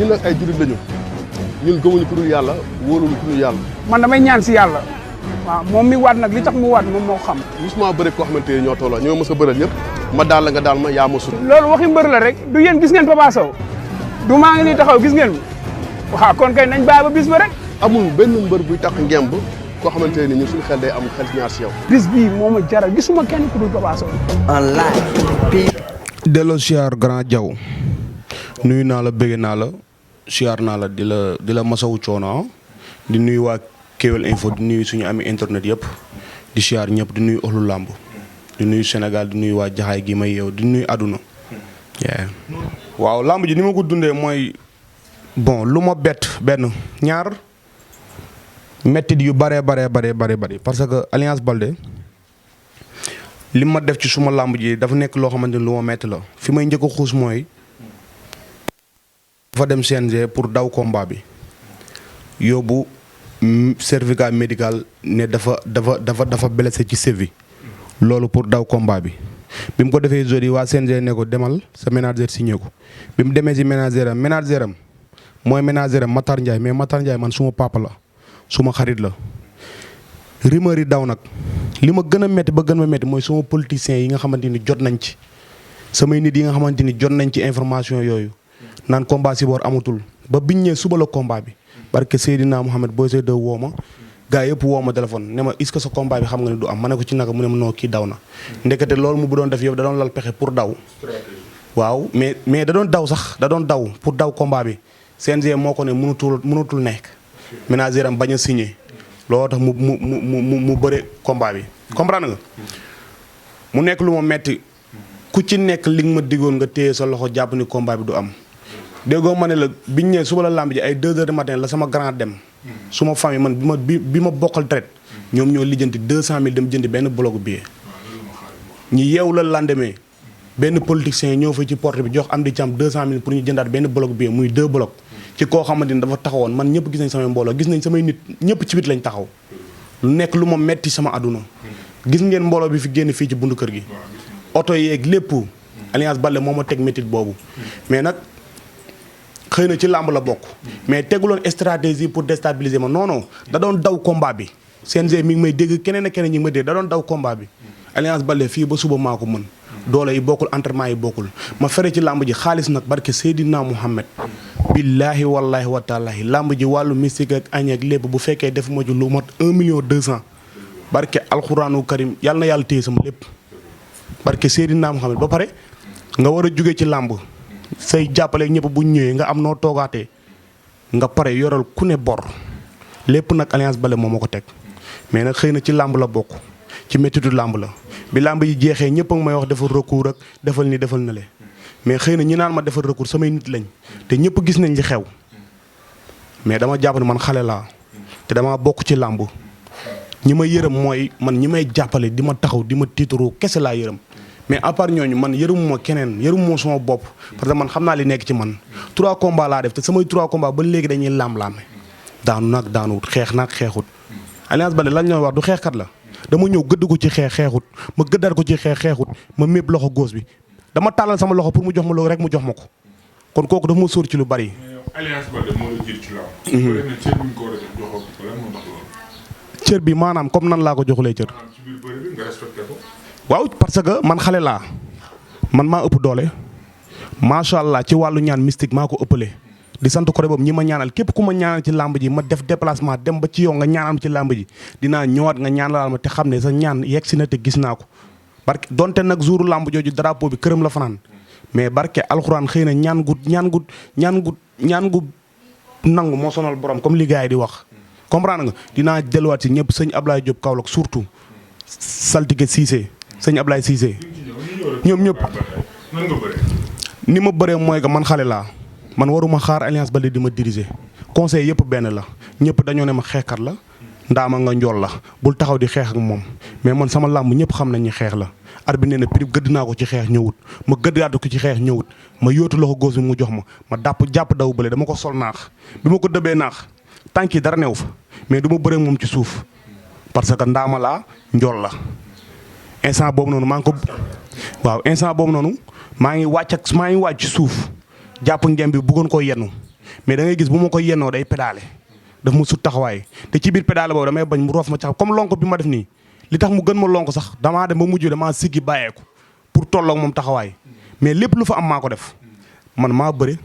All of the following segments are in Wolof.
ñun nag ay jullit lañu ñun gëmuñu ku dul yàlla wóoluñu ku dul yàlla. man damay ñaan si yàlla. waaw moom mi waat nag li tax mu waat moom moo xam. musuma bëri koo xamante ne ñoo tolloo ñoo mës a bëral ñëpp ma daal la nga daal ma yaa ma sut. loolu waxi mbër la rek du yéen gis ngeen Papa Sow du maa ngi nii taxaw gis ngeen waaw kon kay nañ bàyyi ba bis ba rek. amul benn mbër buy tax ngemb koo xamante ne ñun suñu xel day am xel ñaar si yow. bis bii moo ma jaral gisuma kenn ku dul Papa Sow. en live. delloo siyaar grand Diaw nuyu naa la bëgg naa la siyaar naa la di la masawu coono di nuyu waa Kewel Info di nuyu suñu ami internet yëpp di siyaar ñëpp di nuyu Ohlu Lamb di nuyu Sénégal di nuyu waa Jaxaay gi may yow di nuyu àdduna. waaw lamb ji ni ma ko dundee mooy bon lu ma bett benn ñaar mettit yu bëree bëri parce que Alliance Baldé li ma def ci suma lamb ji dafa nekk loo xamante ni lu ma metti la fi may njëkk a xuus mooy dafa dem CNG pour daw combat bi yóbbu certificat médical ne dafa blessé ci sévi loolu pour daw combat bi mu ko defee jodi waa CNG ne ko demal sa manager signé ko bi mu demee ci manager am mooy manager am Matar Ndiaye mais Matar Ndiaye man suma papa la suma xarit la rumeur yi daw nag li ma gën a métti ba gën ma métti mooy suma politiciens yi nga xamante ni jot nañ ci samay nit yi nga xamante ni jot nañ ci information yooyu naan combat si boor amatul ba biñ ñëwee suba la combat bi barke Seydina Mohamed booy see dëw woo ma gaa yëpp woo ma téléphone ne ma est-ce que sa combat bi xam nga ne du am ma ne ko ci naka mu ne ma noo kii daw na ndekete loolu mu bu doon def yow da doon lal pexe pour daw waaw mais da doon daw sax da doon daw pour daw combat bi CNG moo ko ne mënutul nekk ménager am bañ a signé looloo tax mu bëre combat bi comprendre nga mu nekk lu ma metti ku ci nekk li nga ma diggoon nga téye sa loxo jàpp ni combat bi du am déggoo ma ne la biñ ñëwee suba la lamb ji ay 2 heures du matin la sama grand dem suma famille man bi ma bokkal traite ñoom ñoo lijjanti 200000 dem jëndi benn bloc billet ñi yeewu la lendemain benn politicien ñëw fa ci porte bi jox am di cam 200000 pour ñu jëndaat benn bloc billet muy 2 blocs ci koo xamante ni dafa taxawoon man ñëpp gis nañ samay mbooloo gis nañ samay nit ñëpp ci bit lañ taxaw lu nekk lu ma metti sama àdduna gis ngeen mbooloo bi fi génn fii ci buntu kër gi oto yeeg lépp Alliance Baldé moo ma teg métit boobu mais nag xëy na ci làmb la bokk mais teguloon stratégie pour déstabiliser ma non da doon daw combat bi CNG mi ngi may dégg keneen ak keneen ñi ngi may dégg da doon daw combat bi Alliance Baldé fii ba suba maa ko mën doole yi bokkul entraînement yi bokkul ma fere ci làmb ji xaalis nag barke Seydina Mouhamed billaahi wallaahi wa taalaahi làmb ji wàllu mystique ak añ ak lépp bu fekkee def ma ji lu mat 1 million 200 barke alxuraanu karim yàlla na yàlla téye sama lépp barke Seydina Mouhamed ba pare nga war a jóge ci làmb say jàppale ñëpp bu ñëwee nga am noo toogaatee nga pare yoral ku ne bor lépp nag Alliance Baldé moo ma ko teg mais nag xëy na ci làmb la bokk ci méttitu làmb la bi làmb yi jeexee ñëpp a ngi may wax defal recours ak defal ni defal na le mais xëy na ñi naan ma defal recours samay nit lañ te ñëpp gis nañ li xew mais dama jàpp ne man xale laa te dama bokk ci làmb ñi ma yërëm mooy man ñi may jàppale di ma taxaw di ma tiitaroo kese laa yërëm mais à part ñooñu man yërëmuma keneen yërëmuma sama bopp parce que man xam naa li nekk ci man 3 combats laa def te samay 3 combats ba léegi dañuy laam-laame daanu nag daanuwut xeex nag xeexut Alliance Baldé lañ ñoo wax du xeexkat la dama ñëw gëdd ko ci xeexut ma gëddaat ko ci xeexut ma mépp loxo góos bi dama tàllal sama loxo pour mu jox ma loolu rek mu jox ma ko kon kooku dafa ma sóor ci lu bari. Alliance Baldé moo la jiir ci laaw. cër bi maanaam comme nan laa ko joxulee cër. ci biir bëri bi nga respecté ko. waaw parce que man xale laa man maa ëpp doole macha allah ci wàllu ñaan mystique maa ko ëppale di sant ko boobu ñi ma ñaanal képp ku ma ñaanal ci làmb ji ma def déplacement dem ba ci yow nga ñaanal ci làmb ji dinaa ñëwaat nga ñaanal ma te xam ne sa ñaan yegg si na te gis naa ko barke donte nag jouru làmb jooju drapeau bi këram la fanaan mais barke alxuraan xëy na ñaan gu nangu moo sonal borom comme li gars yi di wax comprendre nga dinaa delluwaat si ñëpp sëñ Ablaye Diop Kaolack surtout saltige Cissé sëñ Ablaye Cissé ñoom ñëpp ni ma bëree mooy que man xale laa man waruma xaar Alliance Baldé di ma diriger conseil yëpp benn la ñëpp dañoo ne ma xeexkat la ndaama nga njool la bul taxaw di xeex ak moom mais man sama làmb ñëpp xam nañ ni xeex la arbitre nee na prix gëdd naa ko ci xeex ñëwut ma gëddaat ko ci xeex ñëwut ma yóotu loxo góos bi mu jox ma jàpp daw bële dama ko sol naax bi ma ko dëbbee naax tànk yi dara new fa mais du ma bëree moom ci suuf parce que ndaama laa njool la instant boobu noonu maa ngi wàcc ci suuf jàpp ngem bi bëggoon koo yenu mais da ngay gis bu ma ko yennoo day pédale daf ma sut taxawaay te ci biir pédale boobu damay bañ mu roof ma cax comme lonk bi ma def nii li tax mu gën ma lonk sax damaa dem ba mujj damaa siggi bàyyeeku pour tolloog moom taxawaay mais lépp lu fa am maa ko def man maa bëre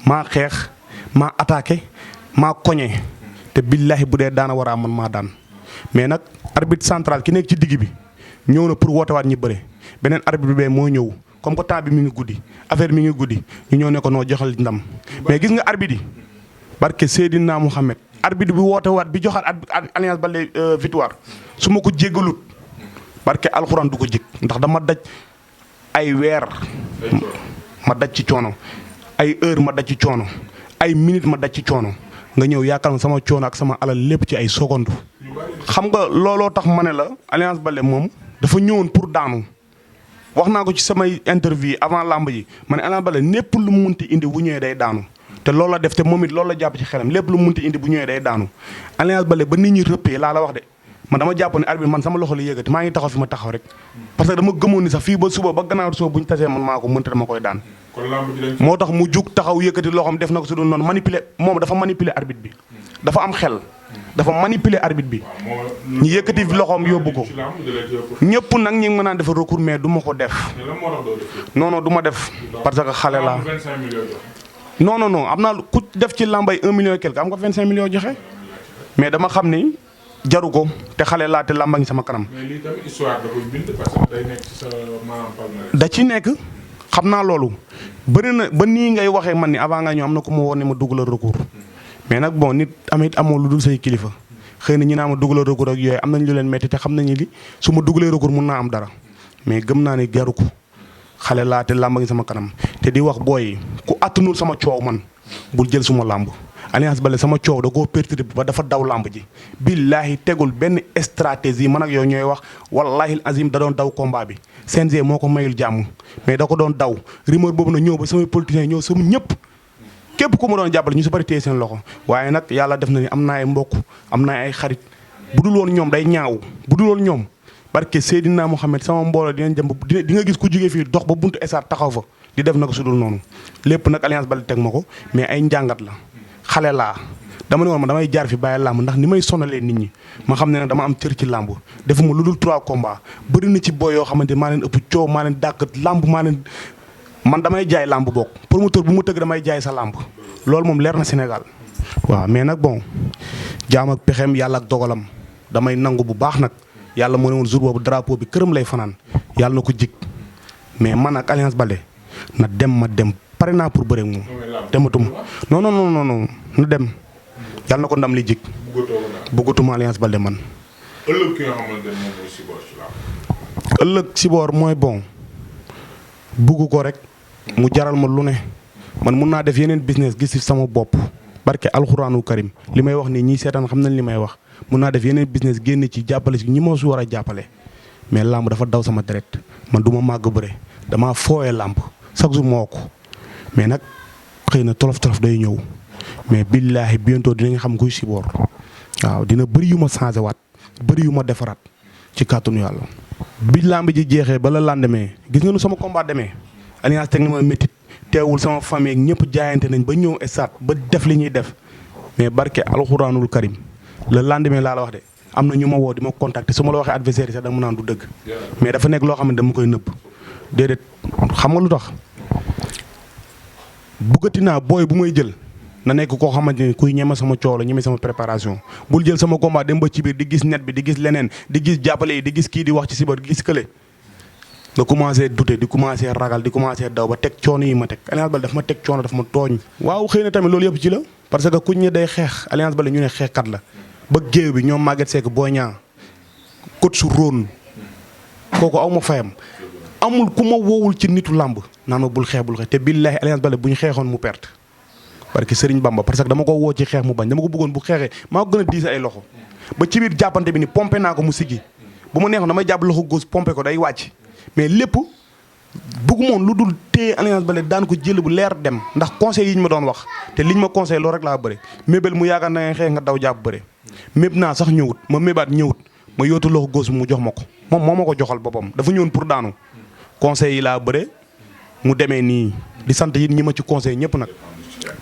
maa xeex maa attaqué maa koñe te billahi bu dee daana war a man maa daan mais nag arbitre central ki nekk ci digg bi ñëw na pour wootewaat ñi bëre beneen arbitre bi moo ñëw comme que temps bi mi ngi guddi affaire mi ngi guddi ñu ñëw ne ko noo joxal ndam mais gis nga arbitre yi barke Seydina Mouhamed arbitre bi wootewaat bi joxaat Alliance Baldé victoire su ma ko jéggalut barke alxuraan du ko jég ndax dama daj ay weer ma daj ci coono ay heure ma daj ci coono ay minute ma daj ci coono nga ñëw yaakaar ma sama coono ak sama alal lépp ci ay seconde xam nga looloo tax ma ne la Alliance Baldé moom dafa ñëwoon pour daanu wax naa ko ci samay interview avant lamb ji ma ne Alliance Baldé lépp lu mu munti indi bu ñëwee day daanu te loolu la def te moom it loolu la jàpp ci xelam lépp lu mu munti indi bu ñëwee day daanu Alliance Baldé ba nit ñi rëppee laa la wax de man dama jàpp ne arbitre man sama loxo la yëgati maa ngi taxaw fi ma taxaw rek parce que dama gëmoon ni sax fii ba suba ba gannaaw suba bu ñu tasee man maa ko mënta dama koy daan moo tax mu jug taxaw yëkkati loxoom def na ko su dul noonu manipuler moom dafa manipuler arbitre bi dafa am xel dafa manipuler arbitre bi ñu yëkkati loxoom yóbbu ko ñëpp nag ñi ngi mën naan dafa recours mais du ma ko def non non du ma def parce que xale laa non non non am naa ku def ci lambay 1 million et quelque am nga 25 millions joxe mais dama xam ni jaru ko te xale laa te lamba ngi sama kanam. mais lii tamit histoire da koy bind parce que day nekk ci sa maanaam palmarès. da ci nekk xam naa loolu bëri na ba nii ngay waxee man ni avant nga ñëw am na ku ma woon ne ma dugalal recours mais nag bon nit amit amoo lu dul say kilifa xëy na ñi naa ma dugalal recours ak yooyu am nañ lu leen metti te xam nañu li su ma dugalee recours mun naa am dara mais gëm naa ne jaru ko xale laa te lamba ngi sama kanam te di wax booy ku attanul sama coow man bul jël suma làmb. Alliance Baldé sama coow da koo perturbé ba dafa daw lamb ji billaahi tegul benn stratégie man ak yow ñooy wax wallahi azim da doon daw combat bi CNG moo ko mayul jàmm mais da ko doon daw rumeur boobu na ñëw ba samay politiciens ñëw sama ñëpp képp ku ma doon jàppale ñu si bari téye seen loxo waaye nag yàlla def na ni am naa ay mbokk am naa ay xarit bu dul woon ñoom day ñaaw bu dul woon ñoom barke Seydina Mouhamed sama mbooloo dinañ jëm di nga gis ku jógee fii dox ba buntu esaat taxaw fa di def na ko su dul noonu lépp nag Alliance Baldé teg ma ko mais ay njàngat la xale laa dama ne woon ma damay jaar fi bàyyi làmb ndax ni may sonalee nit ñi ma xam ne nag dama am cër ci làmb defuma lu dul 3 combats bëri na ci boy yoo xamante maa leen ëpp coow maa leen dàq làmb maa leen man damay jaay làmb bokk promoteur bu mu tëgg damay jaay sa làmb loolu moom leer na Sénégal waaw mais nag bon jaam ak pexeem yàlla ak dogalam damay nangu bu baax nag yàlla moo ne woon jour boobu drapeau bi këram lay fanaan yàlla na ko jig mais man ak Alliance Baldé na dem ma dem pare naa pour bëre moom dematuma non non non non na dem yàlla na ko ndam li jig bëggatuma Alliance Baldé man. ëllëg ki nga xamante ne moom mooy Sibor ci làmb. ëllëg Sibor mooy bon bugg ko rek mu jaral ma lu ne man mun naa def yeneen business gis ci sama bopp barke alxuraanu karim li may wax nii ñii seetaan xam nañ li may wax mun naa def yeneen business génn ci jàppale ci ñi ma su war a jàppale mais làmb dafa daw sama deret man du ma màgg bëre damaa fooyee làmb chaque jour moo ko mais nag xëy na tolof tolof day ñëw mais billaahi bientôt dinañ xam kuy Sibor waaw dina bëri yu ma changé waat bëri yu ma defaraat ci kàttanu yàlla. bi làmb ji jeexee ba la lendemain gis nga nu sama combat demee Alliance teg na ma métit teewul sama famille ñëpp jaayante nañ ba ñëw stade ba def li ñuy def mais barke alxuraanul karim le lendemain laa la wax de am na ñu ma woo di ma contacter su ma la waxee adversaire yi sax da nga naan du dëgg mais dafa nekk loo xam ne dama koy nëbb déedéet xam nga lu tax buggati naa booy bu may jël na nekk koo xamante ni kuy ñeme sama coow la ñeme sama préparation bul jël sama combat dem ba ci biir di gis net bi di gis leneen di gis jàppale yi di gis kii di wax ci Sibor di gis kële nga commencé douter di commencé ragal di commencé daw ba teg coono yi ma teg Alliance Baldé daf ma teg coono daf ma tooñ. waaw xëy na tamit loolu yëpp ci la parce que kuñ ne day xeex Alliance Baldé ñu ne xeexkat la ba géew bi ñoom Maguette Seck Boy Niang coach su Rhone kooku aw ma fayam amul ku ma woowul ci nitu làmb naan ma bul xeex te billahi Alliance Baldé bu ñu xeexoon mu perte parce que Serigne Bamba parce que dama ko woo ci xeex mu bañ dama ko bëggoon bu xeexee maa ko gën a diis ay loxo ba ci biir jàppante bi ni pompé naa ko mu siggi bu ma neexoon damay jàpp loxo gauche pompé ko day wàcc mais lépp bëggumoon lu dul téye Alliance Baldé daan ko jël bu leer dem ndax conseil yi ñu ma doon wax te liñ ma conseil loolu rek laa bëre mébél mu yaakaar na nga xeex nga daw jàpp bëre méb naa sax ñëwut ma mébaat ñëwut ma yóotu loxo gauche mu jox ma ko moom moo ma ko joxal boppam dafa ñëwoon pour daanu conseil yi laa bëre mu demee nii di sant yi ñi ma ci conseil ñëpp nag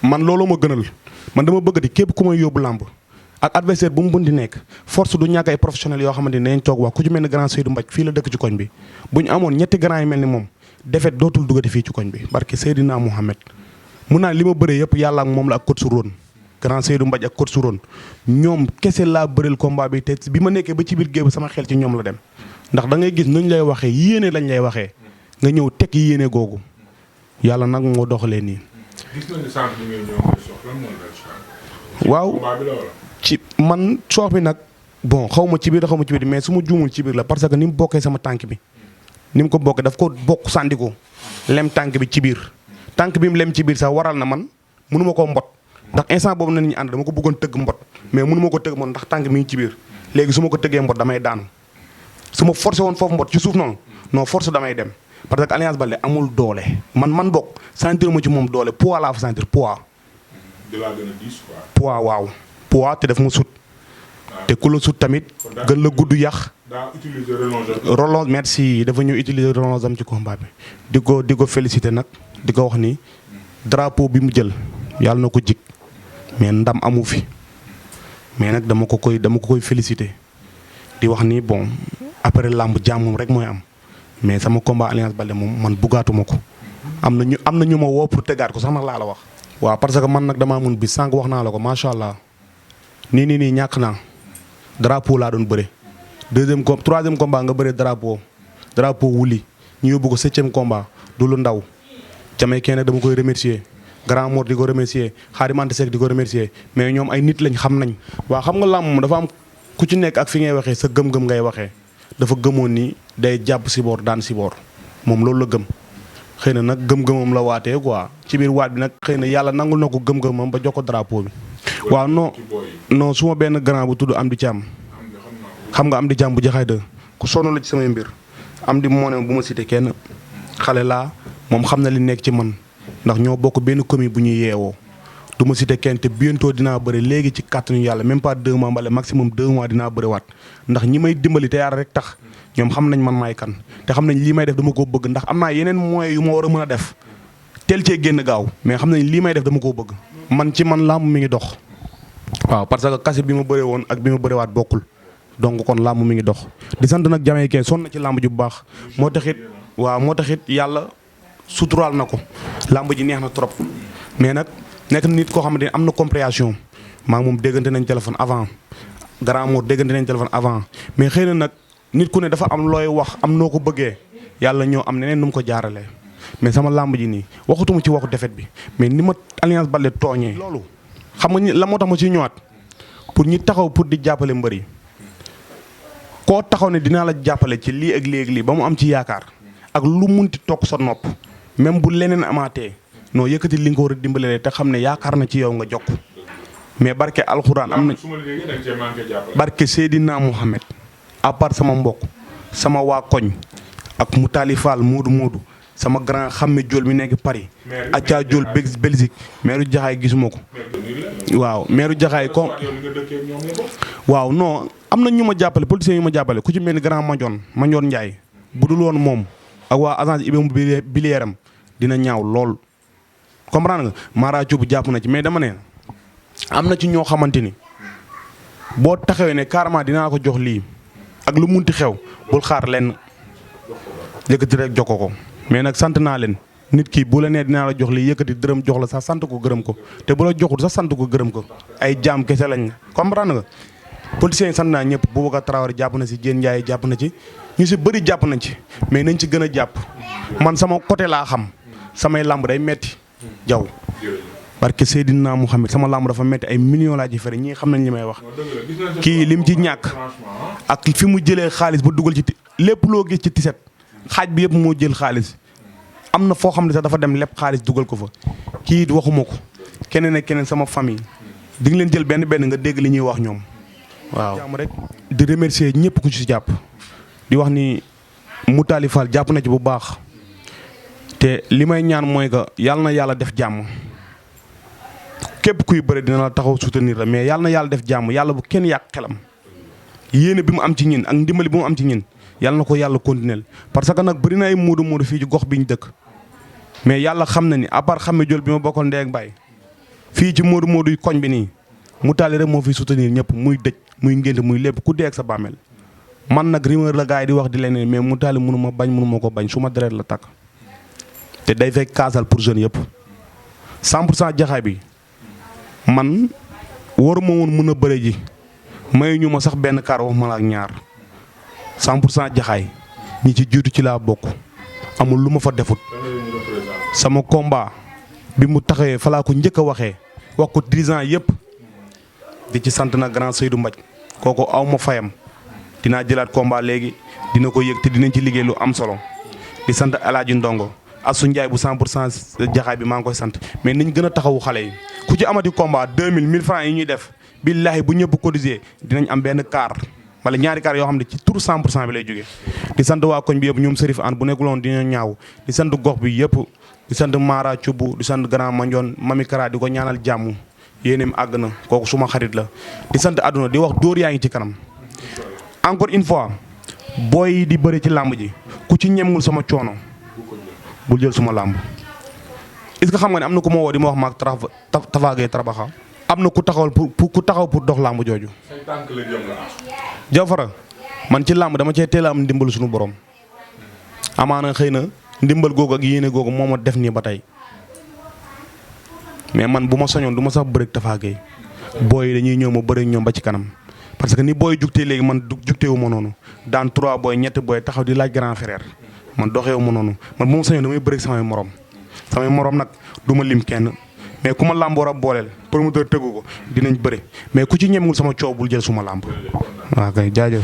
man looloo ma gënal man dama bëgg di képp ku may yóbbu làmb ak adversaire bu mu mën di nekk force du ñàkk ay professionnels yoo xamante ne dañ toog wax ku ci mel ni grand Seydou Mbaj fii la dëkk ci koñ bi bu ñu amoon ñetti grand yi mel ni moom defet dootul duggati fii ci koñ bi barke Seydina Mouhamed mun naa li ma bëree yëpp yàlla ak moom la ak coach Ron grand Seydou Mbaj ak coach Ron ñoom kese laa bëreel combat bi te bi ma nekkee ba ci biir géew sama xel ci ñoom la dem ndax da ngay gis nuñ lay waxee yéene lañ lay waxee nga ñëw teg yéene googu yàlla nag moo doxalee nii. gis nañu sànq bi ngay ñëw ngay soxla moom la waaw ci man soox bi nag bon xaw ma ci biir xaw ma ci biir mais su ma juumul ci biir la parce que ni mu bokkee sama tànk bi ni mu ko bokkee daf ko bokk sànni ko lem tànk bi ci biir tànk bi mu lem ci biir sax waral na man mënu ma koo mbot ndax instant boobu na ñu ànd dama ko bëggoon tëgg mbot mais mënu ma ko tëgg mbot ndax tànk mi ngi ci biir léegi su ma ko tëggee mbot damay daanu su ma forcé woon foofu mbot ci suuf noonu non force damay dem parce que Alliance Baldé amul doole man bokk sentir ma ci moom doole poids laa fa sentir poids. de la gën a diis quoi. poids waaw poids te daf ma sut. te ku la sut tamit gën la gudd yàq. daa utiliser relonge. relonge merci dafa ñëw utiliser relonge am ci combat bi. di ko féliciter nag di ko wax ni drapeau bi mu jël yàlla na ko jig mais ndam amu fi mais nag dama ko koy féliciter di wax ni bon après làmb jàmm rek mooy am mais sama combat Alliance Baldé moom man buggaatuma ko am na ñu ma woo pour tegaat ko sax nag laa la wax. waaw parce que man nag damaa mun bis sànq wax naa la ko macha allah nii ñàkk naa drapeau laa doon bëre troisième combat nga bëre drapeau wuli ñu yóbbu ko 7e combat du lu ndaw jamay kenn dama koy remercier grand mort di ko remercier xaarimante Seck di ko remercier mais ñoom ay nit lañ xam nañ. waaw xam nga làmb dafa am ku ci nekk ak fi ngay waxee sa gëm-gëm ngay waxee dafa gëmoon ni day jàpp si boor daan si boor moom loolu la gëm. xëy na nag gëm-gëmam la waatee quoi ci biir waat bi nag xëy na yàlla nangul na ko gëm-gëmam ba jox ko drapeau bi. waaw non su ma benn grand bu tudd Amdi Thiam. xam nga Amdi Thiam bu jaxaay de ku sonn la ci samay mbir. Amdi moo ne bu ma cité kenn xale laa moom xam na li nekk ci man ndax ñoo bokk benn commune bu ñuy yeewoo. du ma cité kenn te bientôt dinaa bëri léegi ci kàttanu yàlla même pas 2 mois mbala maximum 2 mois dinaa bëri waat ndax ñi may dimbali te yàlla rek tax. ñoom xam nañ man maay kan te xam nañ lii may def dama koo bëgg ndax am naa yeneen moyens yu ma war a mën a def teel cee génn gaaw mais xam nañ lii may def dama koo bëgg. man ci man làmb mi ngi dox. waaw parce que kase bi ma bëree woon ak bi ma bëreewaat bokkul donc kon làmb mi ngi dox di sant nag Jamaïcain sonn na ci làmb ji bu baax moo taxit yàlla suturaal na ko làmb ji neex na trop mais nag nekk na nit koo xamante ne am na compréhension maa moom déggante nañ téléphone avant grand mot déggante nañ téléphone avant mais xëy na nag. nit ku ne dafa am looy wax am noo ko bëggee yàlla ñoo am neneen nu mu ko jaaralee mais sama làmb ji nii waxutuma ci waxu defet bi mais ni ma Alliance Baldé tooñee. loolu xam nga la moo tax ma ciy ñëwaat pour ñi taxaw pour di jàppale mbër yi koo taxaw ne dinaa la jàppale ci lii ak lii ak lii ba mu am ci yaakaar ak lu munti toog sa nopp même bu leneen amaatee non yëkkati li nga ko war a dimbalee te xam ne yaakaar na ci yow nga jokk mais barke alxuraan am na. barke Seydina Mouhamed. à part sama mbokk sama waa koñ ak mu taalifal Moodu sama grand xamme Diol mi nekk Paris. Atia Diol Belgique meeru Jaxaay gisuma ko. waaw meeru Jaxaay comme. waaw non am na ñu ma jàppale politiciens yu ma jàppale ku ci mel ni grand Mandione Ndiaye bu dul woon moom ak waa agence immobilière am dina ñaaw lool. comprendre nga Mara Diop jàpp na ci mais dama ne am na ci ñoo xamante ni boo taxawee ne carrément dinaa ko jox lii. ak lu munti xew bul xaar lenn yëkkati rek jox ko mais nag sant naa leen nit ki bu la nee dinaa la jox lii yëkkati dërëm jox la sax sant ko gërëm ko te bu la joxul sax sant ko gërëm ko ay jaam kese lañ comprendre nga. politiciens yi sant naa ñëpp Boubacar Traoré jàpp na ci Diène Ndiaye jàpp na ci ñu si bëri jàpp nañ ci mais nañ ci gën a jàpp man sama côté laa xam samay làmb day metti jaw parce que Seydina Mouhamed sama làmb dafa metti ay millions laa ci fere ñii xam nañ li may wax. kii lim ci ñàkk ak fi mu jëlee xaalis ba dugal ci lépp loo gis ci tiset xaaj bi yëpp moo jël xaalis am na foo xam ne sax dafa dem lépp xaalis dugal ko fa kii it waxuma ko keneen ak keneen sama famille di nga leen jël benn nga dégg li ñuy wax ñoom waaw. jàmm rek di remercier ñëpp ku ci jàpp di wax ni Moutali Fall jàpp na ci bu baax te li may ñaan mooy que yàlla na yàlla def jàmm. képp kuy bëre dina la taxaw soutenir la mais yàlla na yàlla def jàmm yàlla bu kenn yàq xelam yéene bi mu am ci ñin ak ndimbali bi mu am ci ñin yàlla na ko yàlla continuer parce que nag bëri na ay muudu fii ci gox bi ñu dëkk mais yàlla xam na ni à part xame jol bi ma bokkal ndey ak baay fii ci Modou Modou koñ bi nii mu taali rek moo fi soutenir ñëpp muy dëj muy ngénte muy lépp ku dee ak sa bàmmeel man nag rumeur la gars yi di wax di leneen mais mu taali mënu ma bañ mënu ma ko bañ su ma deret la takk te day fekk kaasal pour jeunes yëpp 100% jaxaay bi man waruma woon mën a bëre ji mayu ñu ma sax benn kaar wax ma la ak ñaar 100% jaxaay ñi ci jiitu ci laa bokk amul lu ma fa defut sama combat bi mu taxawee fa laa ko njëkk a waxee wax ko 10 ans yëpp di ci sant na grand Seydou Mbaj kooku aw ma fayam dinaa jëlaat combat léegi dina ko yëg te dinañ ci liggéey lu am solo di sant El Hadj Ndongo Assou Ndiaye bu 100% jaxaay bi maa ngi koy sant mais niñ gën a taxawu xale yi ku ci amati combat 2000 1000 francs yi ñuy def billahi bu ñëpp cotiser dinañ am benn car wala ñaari car yoo xam ne ci tur 100% bi lay jógee di sant waa koñ bi yëpp ñoom Serif An bu nekkuloon dina ñaaw di sant gox bi yëpp di sant Mara Thioub di sant grand Mandione Mami Kara di ko ñaanal jàmm yéeneem àgg na kooku suma xarit la di sant àdduna di wax dóor yaa ngi ci kanam encore une fois booy yi di bëri ci làmb ji ku ci ñemul sama coono bul jël suma làmb est-ce que xam nga ne am na ku ma woo di ma wax maag Tafagay Trabaxa am na ku taxawal ku taxaw pour dox làmb jooju. say tànk la jëm la. Jawfara man ci làmb dama cee teel a am ndimbal suñu borom amaana xëy na ndimbal googu ak yéene googu moo ma def nii ba tey mais man bu ma soñoon du ma sax bëreeg Tafagay booy yi dañuy ñëw ma bëreeg ñoom ba ci kanam parce que ni booy jugtee léegi man jugteewu ma noonu daan 3 booy ñetti booy taxaw di laaj grand frère man doxeewu ma noonu man bu ma soñoon damay bëreeg samay morom nag du ma lim kenn mais ku ma làmb war a booleel promoteur tëggu ko dinañ bëre mais ku ci ñemewul sama coow bul jël suma làmb waaw kay jaajëf.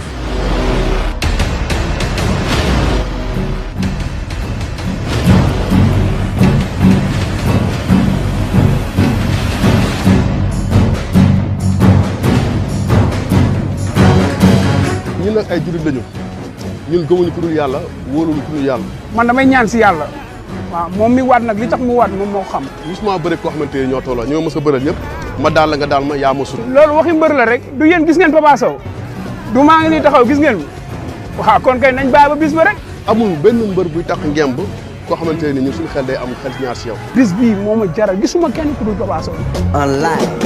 ñun nag ay jullit lañu ñun gëmuñu ku dul yàlla wóoluñu ku dul yàlla. man damay ñaan si yàlla waaw moom mi waat nag li tax mu waat moom moo xam. gisuma bëri koo xamante ni ñoo tolloo ñoo mës a bëral ñëpp ma daal la nga daal ma yaa ma sut. loolu waxi mbër la rek du yéen gis ngeen Papa Sow du maa ngi nii taxaw gis ngeen waaw kon kay nañ bàyyi ba bis ba rek. amul benn mbër buy tax ngemb koo xamante ne ñun suñu xel day am xel ñaar si yow. bis bii moo ma jaral gisuma kenn ku dul Papa Sow. online.